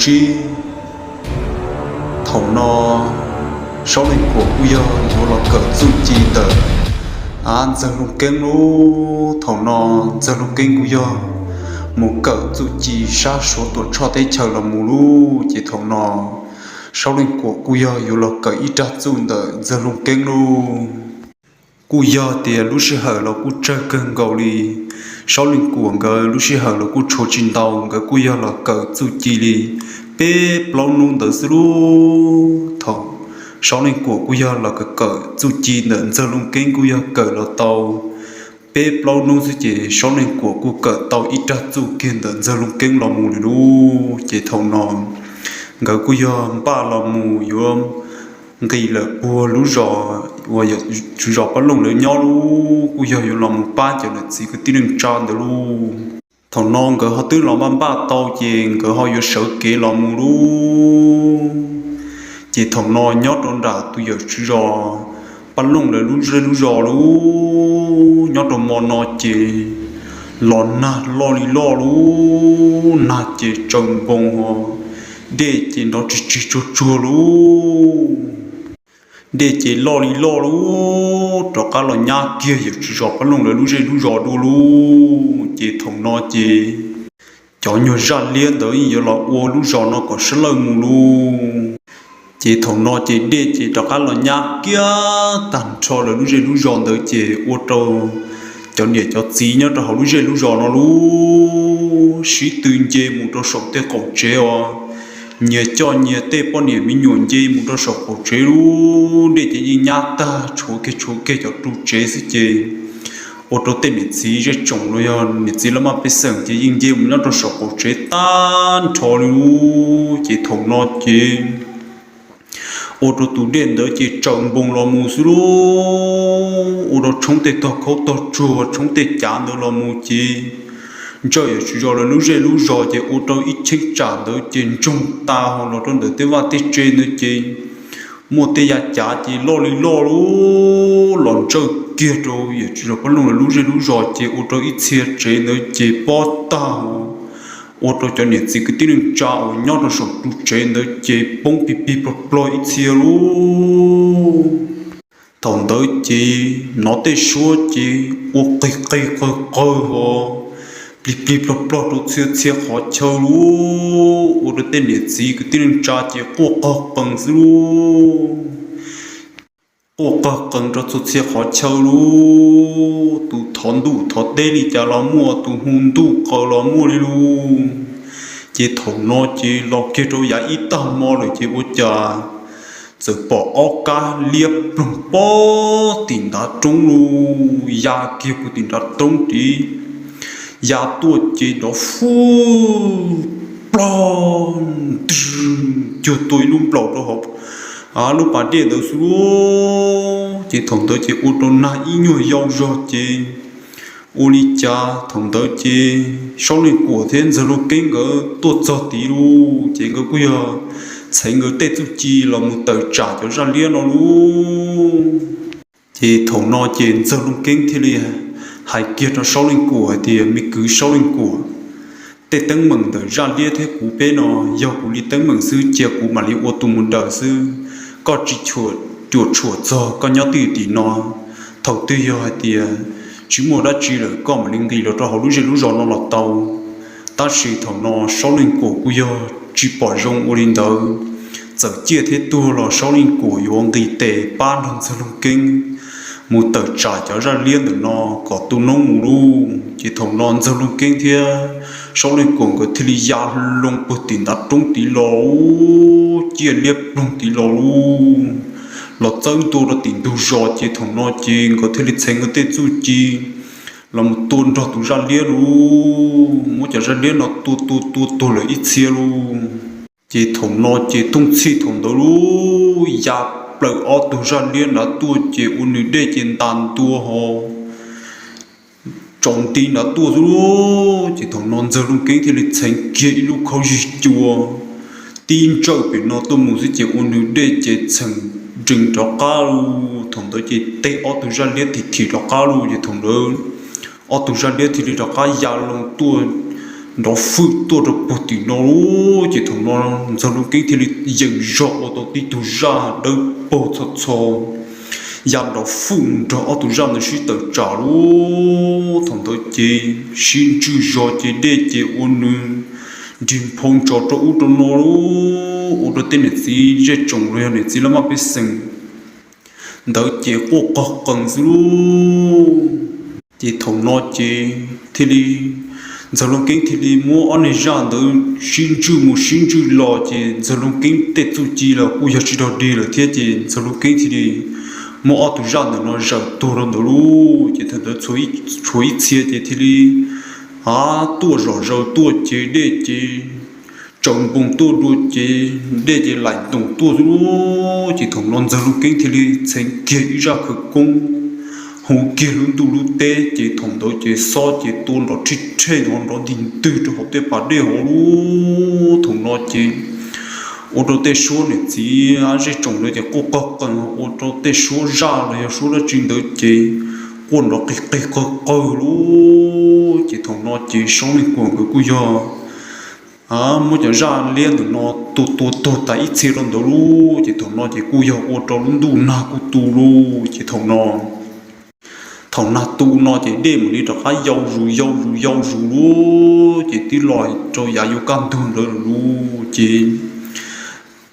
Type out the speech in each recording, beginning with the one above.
Ib, thaum no Saub Leej Kuam kuj yog yuav los kawm txuj ci ntawm Ntxawg Looj Keeb lub. Thaum no Ntxawg Looj Keeb kuj yog mus kawm txuj ci sab Suav tuam tshoj teb chaws los mus lub. Ces thaum no Saub Leej Kuam kuj yog yuav los kawm ib rag txuj ntawm Ntxawg Looj Keeb lub. Kuj yog tias lub sij hawm los kuj tsawg kawg nkaus li. Saub Leej Kuam nkawd lub sij hawm los kuj tshuav tsis ntau, nkawd kuj yog los kawm txuj ci li peb plaub hnub ntawd xwb lub. Thaum Saub Leej Kuam kuj yog los kawm kawm txuj ci ntawm Ntxawg Looj Keeb kuj yog kawm los tau peb plaub hnub xwb ces Saub Leej Kuam kuj kawm tau ib rag txuj kiag ntawm Ntxawg Looj Keeb los mus li lub. Ces thaum no nkawd kuj yog npaj los mus yuav nqis lawm puag lub zos uas yawm tswv zos Paj Looj lawv nyob lub, kuj yog yuav los mus pab cov niam txiv kwv tij neej tsa ntawd lub. Thaum no nkawd ho twb los npaj npaj tau ces nkawd ho yuav sawv kev los mus lub. Ces thaum no nyob rau nram tus yawm tswv zos Paj Looj lawv lub zej lub zos lub, nyob rau mo no ces los nag loj li loj lub, nag ces tsaws npoo ho, dej ces nrov tsis tsig tsuag tsuag lub. Dej ces loj li loj lub, rov qab los nyab kiag yawm tswv zos Paj Looj lawv lub zej lub zos dua lub. Ces thaum no ces cov nyuag zaj liab ntawd yeej yuav los ua lub zos no kom sab lawj mus lub. Ces thaum no ces dej ces rov qab los nyab kiag tag nrho lawv lub zej lub zos ntawd ces ua rau cov niam cov txiv nyob rau hauv lub zej lub zos no lub sib tw nce mus rau saum tej qaum tsev os. Nyias coj nyias tej poj niam me nyuam nce mus rau saum qaum tsev lub, dej ces yeej nyab tag tshuav kiag tshuav kiag cov ru tsev xwb ces ua rau tej niam txiv zej tsoom los yog niam txiv laj maj pej xeem ces yeej nce mus nyob rau saum qaum tsev tag nrho li lub. Ces thaum no ces ua rau tus dej ntawd ces tsaws npoo los mus xwb lub, ua rau tshoob tej tog khaub tog tsuag tshoob tej cav ntawd los mus ces ntsawj yawm tswv zos lawv lub zej lub zos ces ua rau ib cheeb tsam ntawd ces ntsoog tas ho los rau ntawm tej vaj tej tse ntawd ces muaj tej yav cav ces loj li loj lub los ntsawj kiag rau yawm tswv zos Paj Looj lawv lub zej lub zos ces ua rau ib txhia tsev ntawd ces pob tag ho ua rau cov niam txiv kwv tij neej tsa uas nyob rau saum ru tsev ntawd ces poob pig pig plog plog ib txhia lub. Thaum ntawd ces hnov tej suab ces ua qig qig qawg qawg ho plig plig plog plog rau txhia txhia qhov chaw lub, ua rau tej niam txiv kwv tij neej tsa ces quaj qog qees xwb lub. Quaj qog qees rau txhua txhia qhov chaw lub, tus thov ntuj thov teb li cas los muaj, tus hu ntuj qaws los muaj li lub. Ces thaum no ces los kiag rau yav ib tag hmo lawm ces ua cas txawm pom ob kab liab ploog pob tim nrav roob lub, ya kiag puag tim nrav roob tid, ya tuaj ces nrov fwj plog ntwg cuag tua ib lub nplaum rau hauv lub pas dej ntawd xwb lub. Ces thaum ntawd ces ua rau nag ib nyuag yau zog ces ua li cas thaum ntawd ces Saub Leej Kuam thiab Ntxawg Luj Keeb nkawd tuaj txog tid lub ces nkawd kuj yog txheev nkawd tej txuj ci los mus tawm tsam cov zaj liab no lub. Ces thaum no ces Ntxawg Luj Keeb thiaj li hais kiag rau Saub Leej Kuam hais tias, me kwv Saub Leej Kuam, tej teeb meem ntawm zaj liab thiab kuv peb no yog kuv li teeb meem xwb, cia kuv mam li ua tus mus daws xwb. Koj tsis cuam tshuam txog, koj nyob twj ywm tim no. Thaum twg yog hais tias tsis muaj dab tsi lawm koj mam li nqis los rau hauv lub zej lub zos no los tau. Tab sis thaum no Saub Leej Kuam kuj yog tsis pom zoo ua li ntawd, txawm ciaj thiab tuag los Saub Leej Kuam yuav nqis tes pab nrog Ntxawg Luj Keeb mus tawm tsam cov zaj liab ntawm no kom tu noob mus lub. Ces thaum no Ntxawg Luj Keeb thiab Saub Leej Kuam nkawd thiaj li ya loo puag tim ntav roob tid los, ciaj liab ploog tid los lub, los txawb ntua rau tim ntug zos. Ces thaum no ces nkawd thiaj li txheev nkawd tej txuj ci los mus tua nrog tus zaj liab lub, muab cov zaj liab no tua tua tua tuag lawm ib txhia lub. Ces thaum no ces tooj txhij thaum ntawd lub, ya plaws ob tug zaj liab nrad tuaj ces ua nws dej ces ntas ntua ho tsaus nti nrad tuaj xwb lub. Ces thaum no Ntxawg Luj Keeb thiaj li txheev kiag ib lub khaub zig cua tib ntsawj pem no tuaj mus xwb ces ua nws dej ces txheem nrees rov qab lub. Thaum ntawd ces teb ob tug zaj liab thim thim rov qab lub. Ces thaum ntawd ob tug zaj liab thiaj li rov qab ya loo tuaj nrov fwj tuaj rau puag tim no. Ces thaum no Ntxawg Looj Keeb thiaj li yeem zog ua tau tib tug zaj dawb paug txho txho ya nrov fwj mus nrog ob tug zaj ntawd sib tawm tsam lauj. Thaum ntawd ces sib ntswj zog ces dej ces ua nws nrig nphau ntsos rau ub rau no lauj, ua rau tej niam txiv zej tsoom los yog niam txiv laj maj pej xeem ntawd ces quaj qog qees xwb lauj. Ces thaum no ces thiaj li Ntxawg Looj Keeb thiaj li muab ob niag zaj ntawd sib ntswj mus sib ntswj los ces Ntxawg Looj Keeb tej txuj ci los kuj yog tsis dog dig lawm thiab ces Ntxawg Looj Keeb thiaj li muab ob tug zaj ntawm no zawm tuag rau ntawd lauj. Ces thaum ntawd tshuav ib txhia ces thiaj li tuaj zom zaws tuaj ces dej ces tsaws npoos tuaj dua ces dej ces laim ntoos tuaj xwb lauj. Ces thaum no Ntxawg Looj Keeb thiaj li txheev kiag ib zaj khawv koob hu kiag lub ntuj lub teb ces thaum ntawd ces xob ces tua nrov rhij rhej nrov nrov ntig ntwg rau hauv tej pas dej hauv lauj. Thaum no ces ua rau tej suab niam txiv zej tsoom ntawd ces quaj qog qees, ua rau tej suab zaj los yog suab dab tsi ntawd ces quaj nrov qig qig qawg qawg lauj. Ces thaum no ces Saub Leej Kuam nkawd kuj yog muab cov zaj liab ntawm no tua tua tuag tas ib txhia rau ntawd lauj. Ces thaum no ces kuj yog ua rau lub ntuj nag kuj tu lauj. Ces thaum no, thaum nag tu no ces dej mam li rov qab yau zus yau zus yau zus lauj, ces twb los rau yav yuav kaj ntug ntawd lawm lauj. Ces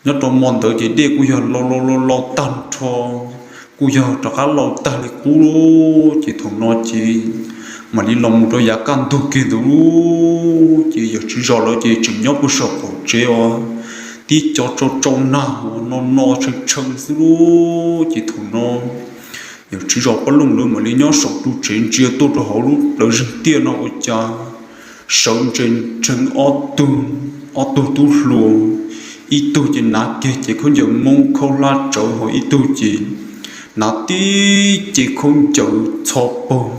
nyob rau hmo ntawd ces dej kuj yog lau lau lau lau tag nrho, kuj yog rov qab lau tag li qub lauj. Ces thaum no ces mam li los mus rau yav kaj ntug kiag ntawd lauj, ces yawm tswv zos lawv ces tseem nyob puag saum qaum tsev os, tib co tsau tsau nag no no tshee tshee xwb lauj. Ces thaum no yawm tswv zos Paj Looj lawv mam li nyob saum ru tsev ntsia tuaj rau hauv lub plawv zeeg tiaj no ua cas sawv ntsees rheev ob tug, ob tug tub hluas, ib tug ces hnav kiag cev khaub ncaws Hmoob khaub hlab tsawv, ho ib tug ces hnav tib cev khaub ncaws txho paug,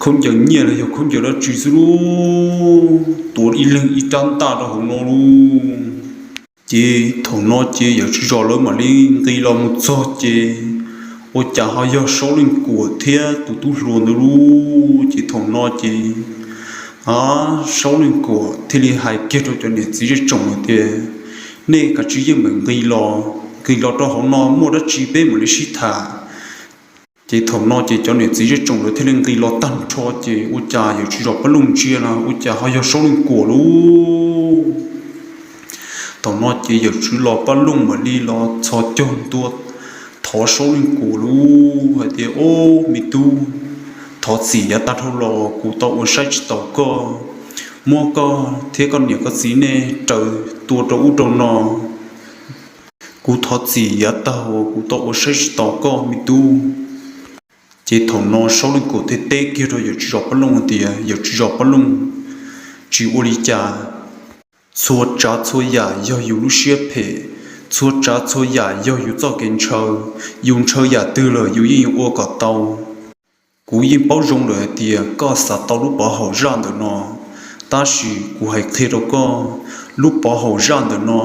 khaub ncaws nyiaj los yog khaub ncaws dab tsi xwb lauj, tuav ib leeg ib rab ntaj rau hauv no lauj. Ces thaum no ces yawm tswv zos lawv mam li nqis los mus txog ces ua cas ho yog Saub Leej Kuam thiab tus tub hluas ntawd lauj. Ces thaum no ces Saub Leej Kuam thiaj li hais kiag rau cov niam txiv zej tsoom hais tias, nej kav tsij yeej meem nqis los, nqis los rau hauv no muaj dab tsi peb mam li sib tham. Ces thaum no ces cov niam txiv zej tsoom lawv thiaj li nqis los tag nrho ces ua cas yawm tswv zos Paj Looj ntsia na ua cas ho yog Saub Leej Kuam lauj. Thaum no ces yawm tswv los Paj Looj mam li los txhos caug ntua thov Saub Leej Kuam lauj hais tias, ob, me tub, thov txim yav tag dhau los kuv tau ua saib tsis taus koj, muab koj thiab koj niam koj txiv nej raws tua rau ub rau no. Kuv thov txim yav tag uas kuv tau ua saib tsis taus koj me tub. Ces thaum no Saub Leej Kuam thiaj teb kiag rau yawm tswv zos Paj Looj hais tias, yawm tswv zos Paj Looj, tsis ua li cas. Txhua tsav txhua yam yog yus lub siab phem, txhua tsav txhua yam yog yus txoj kev ntshaw, yus ntshaw yam twg lawm yus yeej yuav ua kom tau. Kuv yeej paub zoo lawm hais tias koj xav tau lub pov haum zaj ntawm no, tab sis kuv hais qhia rau koj, lub pov haum zaj ntawm no,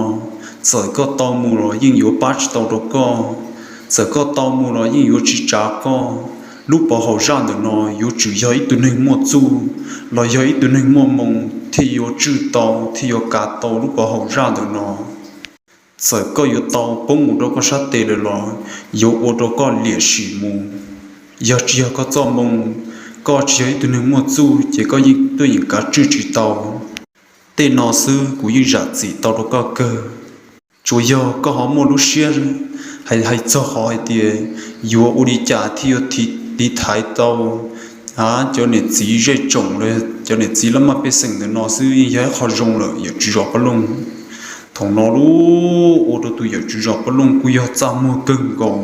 txawm koj tau mus los yeej yuav pab tsis tau rau koj, txawm koj tau mus los yeej yuav tsis tsav koj. Lub pov haum zaj ntawm no yuav tsum yog ib tug neeg muaj txuj los yog ib tug neeg muaj moo thiaj yuav tswj tau thiaj yuav kav tau lub pov haum zaj ntawm no. Txawm koj yuav tau poob mus rau koj sab tes lawm los yuav ua rau koj liam sim mus. Yog tsis yog koj txoj moo, koj tsis yog ib tug neeg muaj txuj ces koj yeej tuaj yeem kav tswj tsis tau. Tej no xwb kuv yeej zam txim tau rau koj kawg. Tsuas yog koj ho muaj lub siab hais hais txog qhov hais tias yuav ua li cas thiaj yuav tiv thaiv tau cov niam txiv zej tsoom los cov niam txiv laj maj pej xeem ntawm no xwb yeej yog ib qho zoo lawm yawm tswv zos Paj Looj. Thaum no lauj, ua rau tus yawm tswv zos Paj Looj kuj yog txaj muag kawg nkaus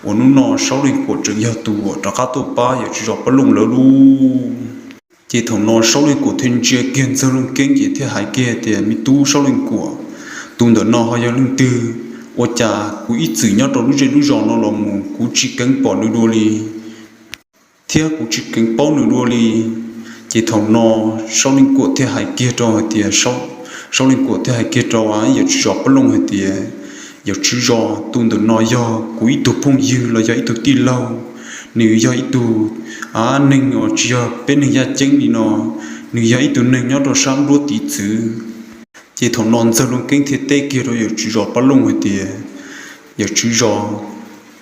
uas hnub no Saub Leej Kuam tseem yog tus uas rov qab tuaj pab yawm tswv zos Paj Looj lawv lauj. Ces thaum no Saub Leej Kuam thiaj ntsia kiag Ntxawg Looj Keeb ces thiaj hais kiag tias, me tub Saub Leej Kuam, tus ntawm no ho yog leej twg? Ua cas kuv ib txwm nyob rau lub zej lub zos no los mus kuv tsis keev pom nws dua li, thiab kuv tsis keev paub nws dua li. Ces thaum no Saub Leej Kuam thiaj hais kiag rau hais tias, Saub Leej Kuam thiaj hais kiag rau yawm tswv zos Paj Looj hais tias, yawm tswv zos, tus ntawm no yog kuv ib tug phooj ywg los yog ib tug tij laug, nws yog ib tug neeg uas tsis yog peb neeg yaj ceeb li no, nws yog ib tug neeg nyob rau sab nruab tiv txwv. Ces thaum no Ntxawg Looj Keeb thiaj teb kiag rau yawm tswv zos Paj Looj hais tias, Yawm tswv zos,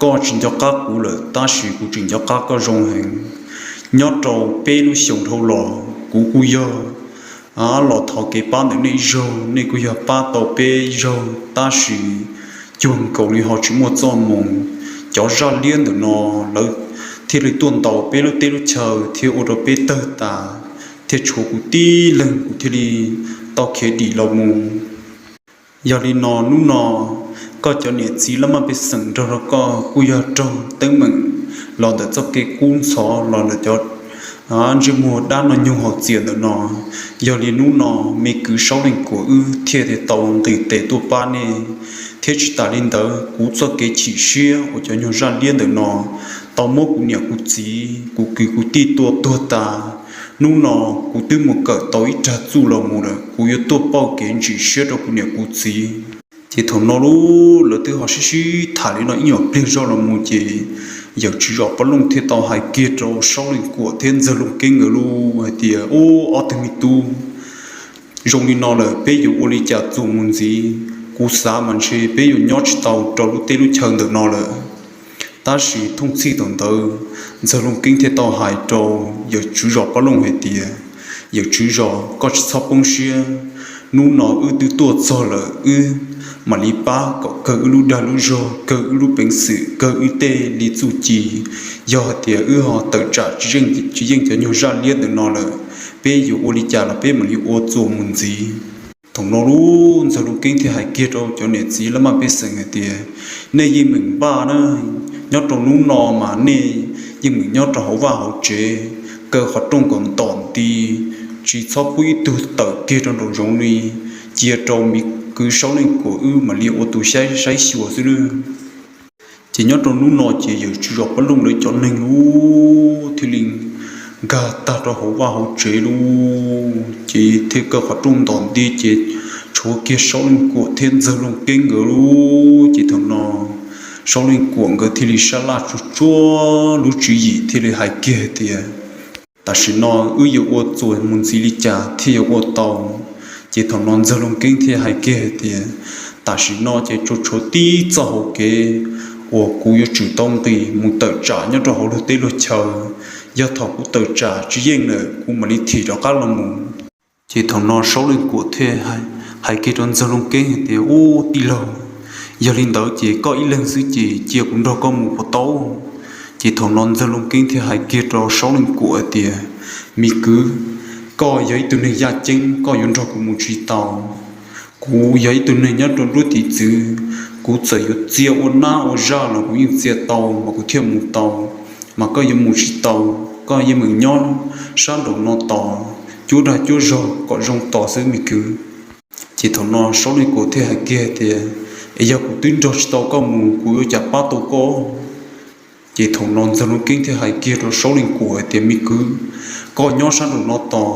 koj tsis nco qab kuv lawm tab sis kuv tseem nco qab koj zoo heev. Nyob rau peb lub xyoos dhau los kuv kuj yog los thov kev pab ntawm nej ib zaug, nej kuj yog pab tau peb ib zaug tab sis cuag nkaus li ho tsis muaj txoj moo. Cov zaj liab ntawm no lawv thiaj li tuaj ntaus peb lub teb lub chaw thiab ua rau peb tawg tas, thiaj tshuav kuv tib leeg kuv thiaj li tau khiav dim los mus. Yog li no hnub no koj cov niam txiv laj mej pej xeem nrog rau koj kuj yog raug teeb meem los ntawm txoj kev kub ntxhov los ntawm cov ntsej muag dab noj nyoog haus txias ntawm no. Yog li hnub no me kwv Saub Leej Kuam wb thiaj li tau nqis tes tuaj pab nej, thiab tsis tas li ntawd kuv txoj kev chim siab uas cov nyuag zaj liab ntawm no tau muab kuv niam kuv txiv kuv kwv kuv tij tua tuag tas, hnub no kuv twb mus kawm tau ib rag txuj los mus lawm, kuv yuav tuaj pauj kev ntsim siab rau kuv niam kuv txiv. Ces thaum no lub lawv twb ho sib sib tham li no ib nyuag pliag zoj los mus ces yawm tswv zos Paj Looj thiaj tau hais kiag rau Saub Leej Kuam thiab Ntxawg Looj Keeb nkawd lub hais tias, Ub, ob tug me tub, zoo li no lawm peb yuav ua li cas txuas mus ntxiv? Kuv xav mas ntshe peb yuav nyob tsis tau rau lub teb lub chaw ntawm no lawm. Tab sis thooj txhij thaum ntawd Ntxawg Looj Keeb thiaj tau hais rau yawm tswv zos Paj Looj hais tias, Yawm tswv zos, koj tsis txhob poob siab. Hnub no wb twb tuaj txog lawm, wb mam li pab kom kawg wb lub dag lub zog, kawg wb lub peev xwm, kawg wb tej li txuj ci. Yog hais tias wb ho tawm tsam tsis yeej cov nyuag zaj liab ntawm no lawm, peb yuav ua li cas los peb mam li ua txuas mus ntxiv. Thaum no lub Ntxawg Looj Keeb thiaj hais kiag rau cov niam txiv laj mej pej xeem hais tias, Nej yeej meem npaj na, nyob rau hnub no mas nej yeej meem nyob rau hauv vaj hauv tsev, kaw qhov rooj kom ntom nti, tsis txhob pub ib tug tawm kiag rau nraum zoov li, cia rau me kwv Saub Leej Kuam wb mam li ua tus saib xyuas xwb nawb. Ces nyob rau hnub no ces yawm tswv zos Paj Looj lawv cov neeg lub thiaj li nkag tag rau hauv vaj hauv tsev lub, ces thiaj kaw qhov rooj ntom nti ces tshuav kiag Saub Leej Kuam thiab Ntxawg Looj Keeb nkawd lub. Ces thaum no Saub Leej Kuam nkawd thiaj li sab laj tsuag tsuag lub tswv yim thiaj li hais kiag tias, Tam sim no wb yuav ua txuas mus ntxiv li cas thiaj yuav ua tau? Ces thaum no Ntxawg Looj Keeb thiaj hais kiag hais tias, Tam sim no ces tsuas tshuav tib txoj hauv kev uas kuv yuav tsum tau nqis mus tawm tsam nyob rau hauv luag teb luag chaw. Yog thaum kuv tawm tsam tsis yeej lawm kuv mam li thim rov qab los mus. Ces thaum no Saub Leej Kuam thiaj hais kiag rau Ntxawg Looj Keeb hais tias, Ub tij laug, yog li ntawd ces koj ib leeg xwb ces cia kuv nrog koj mus puas tau? Ces thaum no Ntxawg Looj Keeb thiaj hais kiag rau Saub Leej Kuam hais tias, Me kwv, koj yog ib tug neeg yaj ceeb, koj yuav nrog kuv mus tsis tau. Kuv yog ib tug neeg nyob rau nruab tiv txwv, kuv txawm yuav txia ua nab ua zaj los kuv yeej txia tau mas kuv thiaj mus tau, mas koj yuav mus tsis tau. Koj yeej meem nyob sab nraum no tos, cuab dag cuab zog kom zoo tos xwb me kwv. Ces thaum no Saub Leej Kuam thiaj hais kiag tias, Es yog kuv twb nrog tsis tau koj mus kuv yuav cas pab tau koj? Ces thaum no Ntxawg Looj Keeb thiaj hais kiag rau Saub Leej Kuam hais tias, Me kwv, koj nyob sab nraum no tos,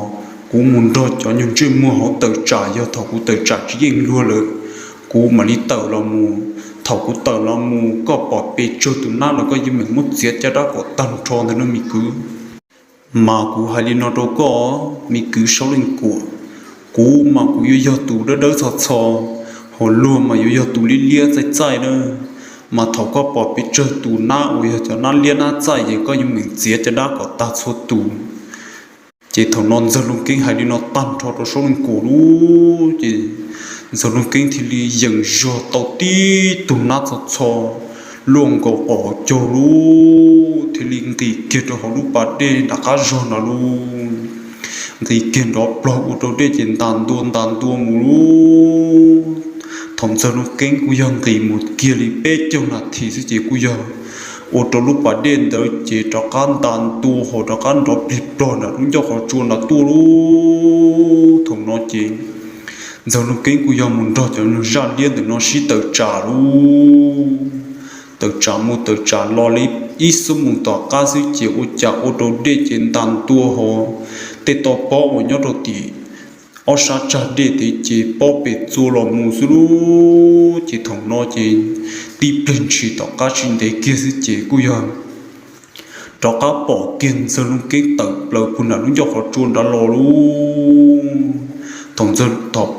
kuv mus nrog cov nyuag ntsej muag hauv tawm tsam, yog thaum kuv tawm tsam tsis yeej luag lawm, kuv mam li tawm los mus. Thaum kuv tawm los mus koj pom pes tsawg tus nab los koj yeej meem muab txiav caj dab kom tag nrho ntag nawb me kwv. Mas kuv hais li no rau koj, me kwv Saub Leej Kuam, kuv mas kuv yuav yog tus dawb dawb txho txho, ho luag mas yuav yog tus liab liab txaij txaij na. Mas thaum koj pom pes tsawg tus nab uas yog cov nab liab nab txaij ces koj yeej meem txiav caj dab kom tag txhua tus. Ces thaum no Ntxawg Looj Keeb hais li no tag nrho rau Saub Leej Kuam lub, ces Ntxawg Looj Keeb thiaj li yeem zog tau tib tug nab txho txho luaj nkaus qaum caug lub, thiaj li nqis kiag rau hauv lub pas dej nram qab zog no lub. Nqis kiag nrov plog ua rau dej ces ntas ntua ntas ntua mus lub. Thaum Ntxawg Looj Keeb kuj yog nqis mus kiag li peb caug nas this xwb ces kuj yog ua rau lub pas dej ntawd ces rov qab ntas ntua ho rov qab nrov plig plog nram lub ncauj qhov tsua nrad tuaj lub. Thaum no ces Ntxawg Looj Keeb kuj yog mus nrog cov nyuag zaj liab ntawm no sib tawm tsam lub. Tawm tsam mus tawm tsam los li ib xuab moos tom qab xwb ces ua cas ua rau dej ces ntas ntua ho tej toj pob uas nyob rau tim ob sab tsag dej tes ces pob pem txua los mus xwb lub. Ces thaum no ces tib pliag ntshis tom qab tsis ntev kiag xwb ces kuj yog rov qab pom kiag Ntxawg Looj Keeb tawm plaws puag nram lub ncauj qhov tsua nrad los lauj. Thaum Ntxawg, thaum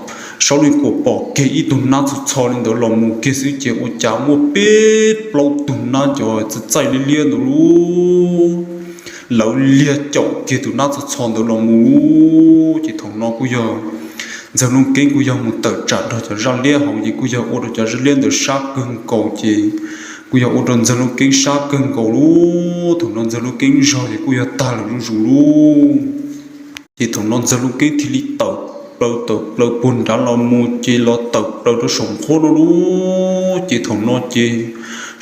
Saub Leej Kuam pom kiag ib tug nab txhos txhos li ntawd los mus kiag xwb ces ua cas muaj peb plaub tug nab cov txaij txaij liab liab ntawd lauj, lawv liag caum kiag tus nab txhos txhos ntawd los mus lauj. Ces thaum no kuj yog Ntxawg Looj Keeb kuj yog mus tawm tsam nrog cov zaj liab hauv ces kuj yog ua rau cov zaj liab ntawd sab kawg nkaus ces kuj yog ua rau Ntxawg Looj Keeb sab kawg nkaus lauj. Thaum no Ntxawg Looj Keeb zog ces kuj yog tag lawm zuj zus lauj. Ces thaum no Ntxawg Looj Keeb thiaj li tawm plaws tawm plaws puag nrad los mus ces los tawm plaws rau saum nqhuab no lauj. Ces thaum no ces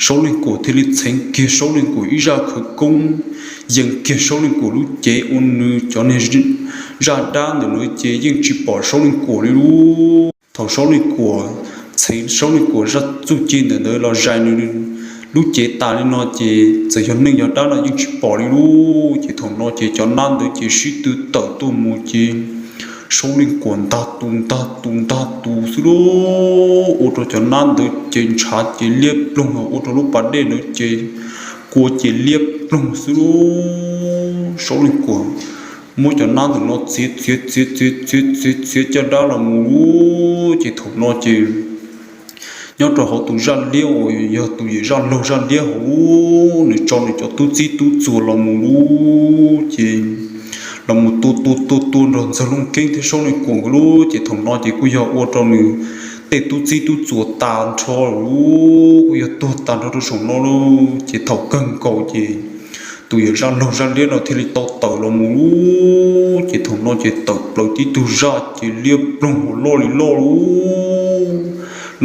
Saub Leej Kuam thiaj li txheev kiag Saub Leej Kuam ib zaj khawv koob, yees kiag Saub Leej Kuam lub cev ua nws cov niag zaj dab ntawm no ces yeej tsis pom Saub Leej Kuam li lauj. Thaum Saub Leej Kuam txheev Saub Leej Kuam zaj txuj ci ntawm ntawd los zais nws lub cev tas li no ces txawm yog neeg yog dab los yeej tsis pom li lauj. Ces thaum no ces cov nab ntawd ces sib tw tawm tuaj mus ces Saub Leej Kuam ntag tus ntag tus ntag tus xwb lauj, ua rau cov nab ntawd ces ntshav ces liab ploog, ua rau lub pas dej ntawd ces kua ces liab ploog xwb lauj. Saub Leej Kuam muab cov nab ntawm no txiav txiav txiav txiav txiav txiav txiav caj dab los mus lauj. Ces thaum no ces nyob rau hauv tus zaj liab uas yog tus yawm zaj laug zaj liab hauv, nws tso nws cov tub txib tub txuas los mus lauj. Ces los mus tua tua tua tua nrog Ntxawg Looj Keeb thiab Saub Leej Kuam nkawd lauj. Ces thaum no ces kuj yog ua rau nws tej tub txib tub txuas tas nrho lauj, kuj yog tuag tas nrho rau saum no lauj. Ces thaum kawg nkaus ces tus yawm zaj laug zaj liab no thiaj li tau tawm los mus lauj. Ces thaum no ces tawm plaws tib tug zaj ces liab ploog loj li loj lauj,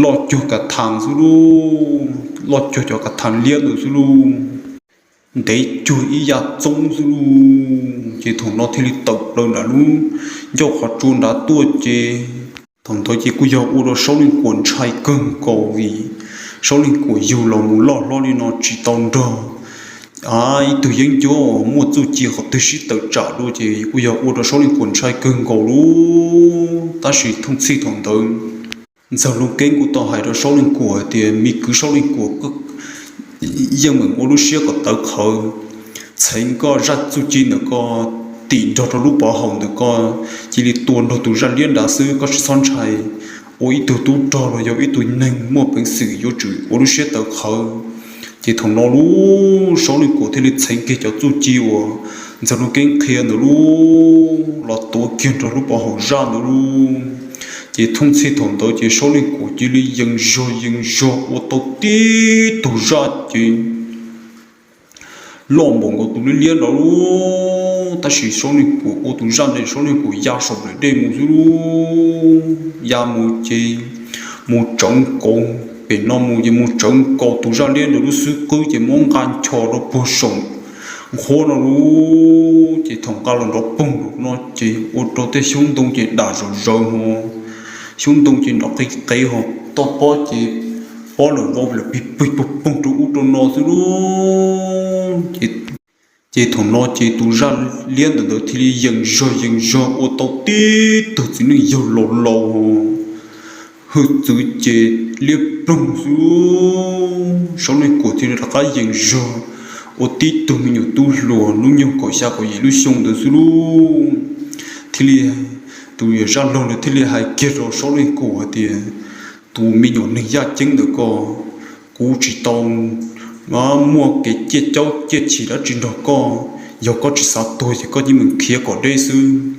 loj cuag ka thas xwb lauj, loj cuag cov ka thas liab ntawd xwb lauj, ntev cuag ib yam txoob xwb lauj. Ces thaum no thiaj li tawm plaws nram lub ncauj qhov tsua nrad tuaj ces thaum ntawd ces kuj yog ua rau Saub Leej Kuam ntshai kawg nkaus vim Saub Leej Kuam yug los mus loj hlob li no tsis tau nrog ib tug yeeb ncuab uas muaj txuj ci qhov twg sib tawm tsam dua ces kuj yog ua rau Saub Leej Kuam ntshai kawg nkaus lauj. Tab sis thooj txhij thaum ntawd Ntxawg Looj Keeb kuj tau hais rau Saub Leej Kuam tias, me kwv Saub Leej Kuam, yeej meem ua lub siab kom tawv qhawv, txheev koj zaj txuj ci ntawm koj tim nrog rau lub pov haum ntawm koj, cia li tua nrog tus zaj liab nrad xwb, koj tsis txhob ntshai. Ua ib tug tub rog los yog ib tug neeg muaj peev xwm yuav tsum ua lub siab tawv qhawv. Ces thaum no lauj, Saub Leej Kuam thiaj li txheev kiag cov txuj ci uas Ntxawg Looj Keeb qhia ntawd lauj los tuav kiag nrog lub pov haum zaj ntawd lauj. Ces thooj txhij thaum ntawd ces Saub Leej Kuam cia li yees zog yees zog ua tau tib tug zaj ces loj npaum nkaus tus liab liab nrad lauj. Tab sis Saub Leej Kuam ua tus zaj ntawd Saub Leej Kuam ya saum nplaim dej mus xwb lauj, ya mus ces mus tsawv nkaus, pem no mus ces mus tsawv nkaus tus zaj liab ntawd lub xub qwb ces muab nqa ncho rau puag saum nqhuab no lauj. Ces thaum nqa los nrov poog no ces ua rau tej xyoob ntoo ces dam zom zaws ho, xyoob ntoo ces nrov qev qev ho, toj pob ces pob lawm vau lawm pig pig poog poog rau ub rau no xwb lauj. Ces thaum no ces tus zaj liab ntawm ntawd thiaj li yees zog yees zog ua tau tib tug txiv neej yawg laus laus hwj txwv ces liab ploog xwb lauj. Saub Leej Kuam thiaj li rov qab yees zog ua tib tug me nyuam tub hluas hnub nyoog kaum xya kaum yim lub xyoo ntawd xwb lauj. Thiaj li tus yawm zaj laug ntawd thiaj li hais kiag rau Saub Leej Kuam hais tias, tus me nyuam neeg yaj ceeb ntawm koj, kuv tsis tau muaj kev ciaj caub ciaj chim dab tsi nrog koj, yog koj tsis xav tuag ces koj yeej meem khiav kom deb xwb.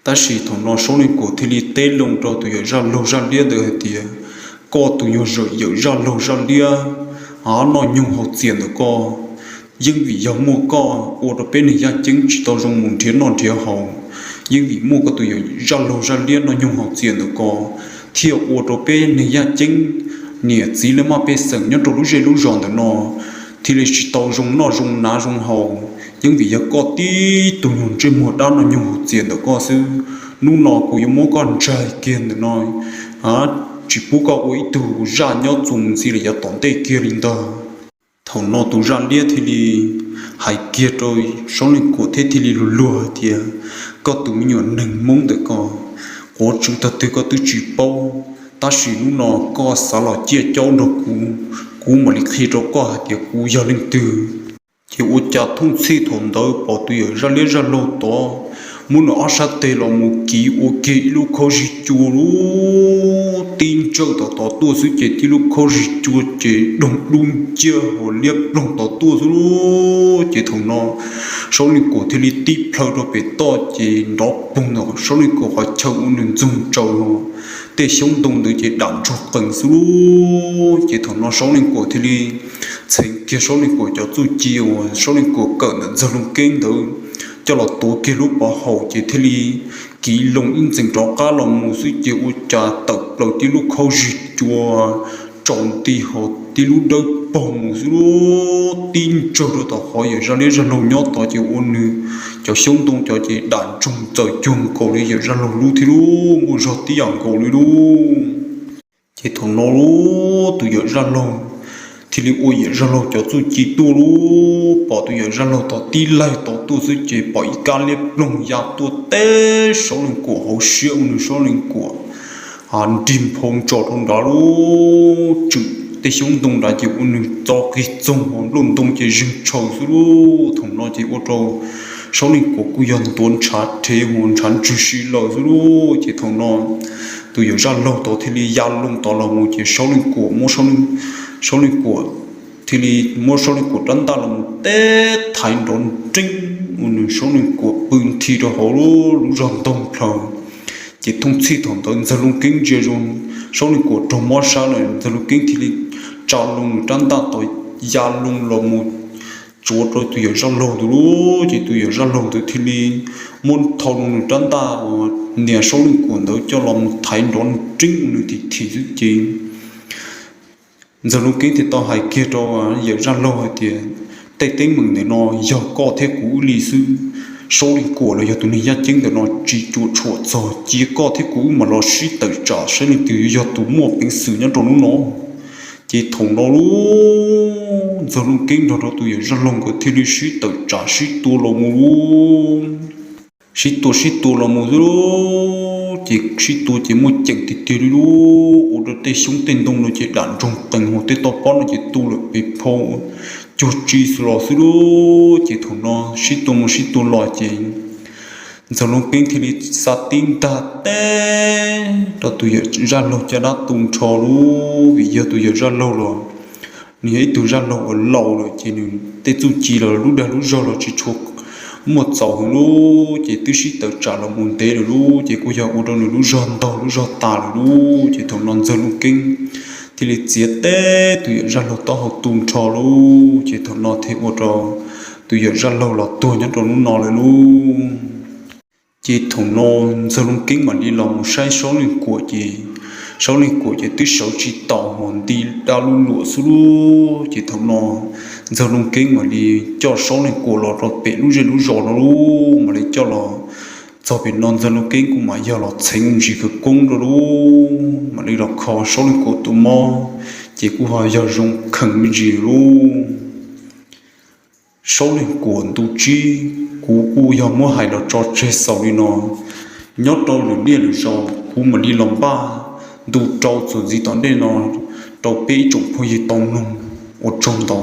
Tab sis thaum no Saub Leej Kuam thiaj li teb loo rau tus yawm zaj laug zaj liab ntawd hais tias, koj tus nyuag yawm zaj laug zaj liab noj nyoog haus txias ntawm koj, yeej vim yog muaj koj ua rau peb neeg yaj ceeb tsis tau zoo mus nrhiav noj nrhiav haus. Yeej vim muaj koj tus yawm zaj laug zaj liab noj nyoog haus txias ntawm koj, thiaj ua rau peb neeg yaj ceeb, niam txiv laj mej pej xeem nyob rau lub zej lub zos ntawm no thiaj li tsis tau zoo noj zoo hnav zoo haus. Yeej vim yog koj tib tug nyuag ntsej muag dab noj nyoog haus txias ntawm koj xwb. Hnub no kuv yuav muab koj ntsaig kiag ntawm no, tsis pub koj ua ib tug zaj nyob txuas mus ntxiv lawm yav tom ntej kiag li ntag. Thaum no tus zaj liab thiaj li hais kiag rau Saub Leej Kuam thiab thiaj li luag luag hais tias, koj tus me nyuam neeg Hmoob ntawm koj, quav tswv tog twg koj twb tsis paub, tab sis hnub no koj xav los ciaj caub nrog kuv, kuv mam li qhia rau koj hais tias kuv yog leej twg. Ces ua cas thooj txhij thaum ntawd pom tus yawm zaj liab zaj laug tod muab nws ob sab teg los mus kiv ua kiag ib lub khaub zig cua lub tib ntsawj tom tod tuaj xwb ces tib lub khaub zig cua ces doog dub nciab ho liab ploog tod tuaj xwb lub. Ces thaum no Saub Leej Kuam thiaj li tib plhaw rau pem toj ces nrov poog ntawm Saub Leej Kuam qhov chaw ua nws ntxoog tsaws los tej xyoob ntoo ntawd ces dam ntsug qees xwb lub. Ces thaum no Saub Leej Kuam thiaj li txheev kiag Saub Leej Kuam cov txuj ci uas Saub Leej Kuam kawm ntawm Ntxawg Looj Keeb ntawd coj los tuav kiag lub pov haum ces thiaj li kiv loo ib ntxees rov qab los mus xwb ces ua cas tawm plaws tib lub khaub zig cua tsaus nti ho tib lub dawb paug mus xwb lub tib ntsawg rau tom qhov yawm zaj liab zaj laug nyob tod ces ua nws cov xyoob ntoo cov ces dam ntsug txawm cuag nkaus li yawm zaj laug lub thiab lub muaj zog tib yam nkaus li lub. Ces thaum no lub tus yawm zaj laug thiaj li ua yawm zaj laug cov txuj ci tuaj lub pom tus yawm zaj laug tod tib laig tod tuaj xwb ces pom ib kab liab ploog ya tuaj teb Saub Leej Kuam hauv siab ua nws Saub Leej Kuam nrig nphau ntsos rau nrad lub tswm tej xyoob ntoo nrad ces ua nws txo qig txoog ho nplooj ntoo ces zeeg tshaws xwb lub. Thaum no ces ua rau Saub Leej Kuam kuj yog ntuav ntshav rhe ho ntshav ntswg si lawm xwb lub. Ces thaum no tus yawm zaj laug tod thiaj li ya loo tod los mus ces Saub Leej Kuam muab Saub Leej Kuam thiaj li muab Saub Leej Kuam rab ntaj los mus teb thaiv nrov nreeb ua nws Saub Leej Kuam pw nthi rau hauv lub zog ntoog plhaws. Ces thooj txhij thaum ntawd Ntxawg Looj Keeb ntsia zoo Saub Leej Kuam raug mob sab lawm Ntxawg Looj Keeb thiaj li tsa loo nws rab ntaj tod ya loo los mus tsuav rau tus yawm zaj laug ntawd lub. Ces tus yawm zaj laug ntawd thiaj li muab thau loo nws rab ntaj uas nias Saub Leej Kuam ntawd coj los mus thaiv nrov nreeb ua nws thim thim xwb ces Ntxawg Looj Keeb thiaj tau hais kiag rau yawm zaj laug hais tias, tej teeb meem ntawm no yog koj thiab kuv wb li xwb. Saub Leej Kuam los yog tus neeg yaj ceeb ntawm no tsis cuam tshuam txog, cia koj thiab kuv wb mam los sib tawm tsam saib leej twg yog tus muaj peev xwm nyob rau hnub no. Ces thaum no lub Ntxawg Looj Keeb nrog rau tus yawm zaj laug nkawd thiaj li sib tawm tsam sib tua los mus lub. Sib tua sib tua los mus xwb lub, ces sib tua ces muaj ceem tiag tiag li lub, ua rau tej xyoob tej ntoo no ces dam ntsug qees ho tej toj pob no ces tu lawm pes phau cuag tsi los xwb lub. Ces thaum no sib tua mus sib tua los ces Ntxawg Looj Keeb thiaj li xa tib ntag teb rau tus yawm zaj laug caj dab tu nrho lub, vim yog tus yawm zaj laug los nws yog ib tug zaj laug uas laus lawm ces nws tej txuj ci los lub dag lub zog los tsis tshua muaj txaus heev lub, ces twb sib tawm tsam los mus ntev lawm lub, ces kuj yog ua rau nws lub zog ntaug lub zog tas lawm lub. Ces thaum no Ntxawg Looj Keeb thiaj li txiav teb tus yawm zaj laug taub hau tu nrho lub, ces thaum no thiaj ua rau tus yawm zaj laug los tuag nyob rau hnub no lawm lub. Ces thaum no Ntxawg Looj Keeb mam li los mus saib Saub Leej Kuam ces Saub Leej Kuam ces twb sawv tsis taus ho nti dab lub luam xwb lub. Ces thaum no Ntxawg Looj Keeb mam li coj Saub Leej Kuam los rau pem lub zej lub zos no lub, mam li coj los txog pem no Ntxawg Looj Keeb kuj mam yog los txheev ntsis khawv koob rau lub, mam li los kho Saub Leej Kuam tus mob, ces kuj ho yog zoo kheev me ntsis lub. Saub Leej Kuam ntu tsib, kuv kuj yog muab hais los tso tseg xaus li no. Nyob rau lwm niaj lwm zaus kuv mam li los npaj ntu rau txuas ntxiv tom ntej no rau peb ib tsoom phooj ywg tau mloog, ua tsaug ntau.